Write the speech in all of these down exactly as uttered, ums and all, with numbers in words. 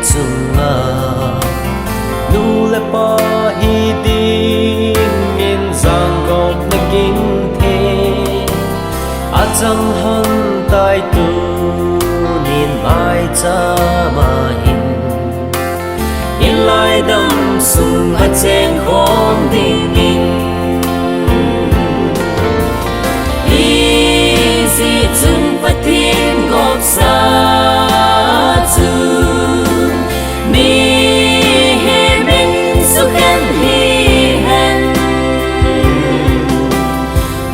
chunga nu le pa hiding in jangkop na ging thei. Achang lhon tai tunin maicham a hin, hilai dam sunga chengkhom dingin. Hijeh chun Pathen gopsa chu mihem in sukhen hihen.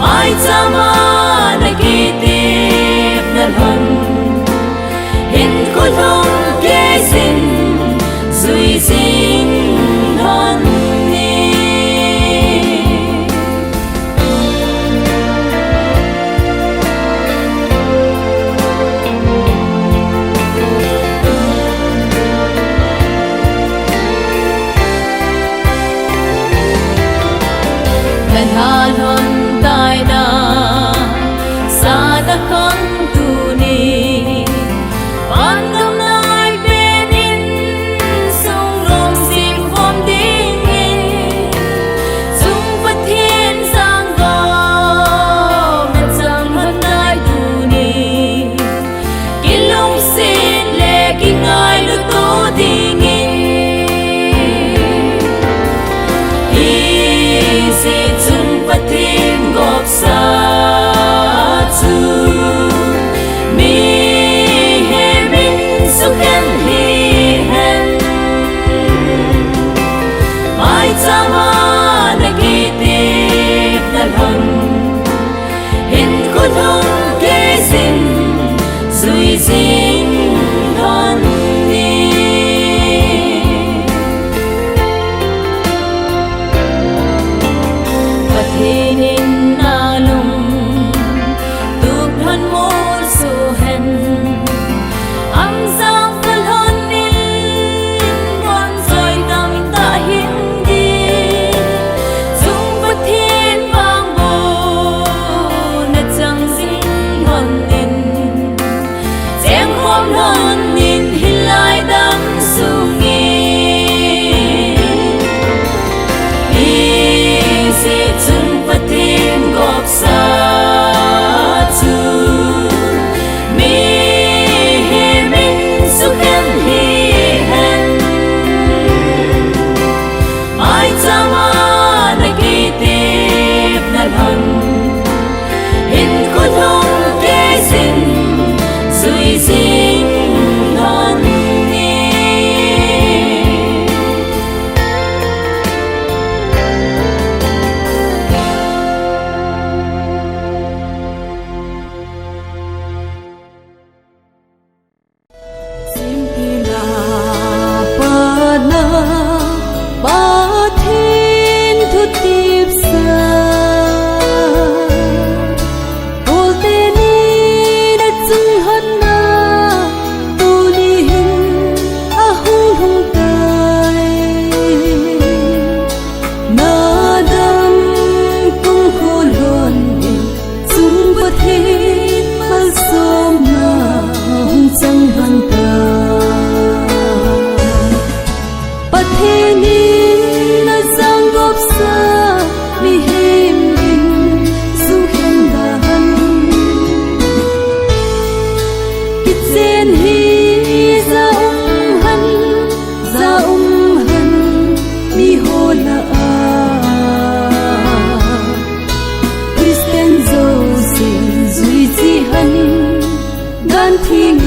Maicham a na kitepna lhon, hinkho lhung kei jin, jui jing lhon in. Nalha lhon taina, sana khang tuni, van gam nai pen in, song long sim khom dingin, chung Pathen jangkop na chang lhon tai tuni. Kilungset le kingailut dingin. Hijeh chun Pathen gopsa chu mihem in sukhen hihen. Maicham a na kitepna lhon, hinkho lhung kei jin, jui jing lhon in. Pathen in na lungtup lhon molso hen. Ang jang pha lhon in, von joi tamtah hin din. Chung Pathen vang bou na chang jing lhon in, chengkhom lhon in hilai dam sungin. Hijeh chun Pathen gopsa chu mihem in sukhen hihen. Maicham a na kitepna lhon, hinkho lhung kei jin, jui jing lhon in. Simkila pana Pathen thutipsa, kolte ni na chunglhonna tuni hin ahung lhung tai. Na dam kong kholhon in, chung Pathen malsomna hung chang lhon tai. Pathen in na jangkopsa mihem in sukhen da hen. Kichen hi ja um hen, ja um hen, miho lah a. Christian jouse jui cheh hen, gan theng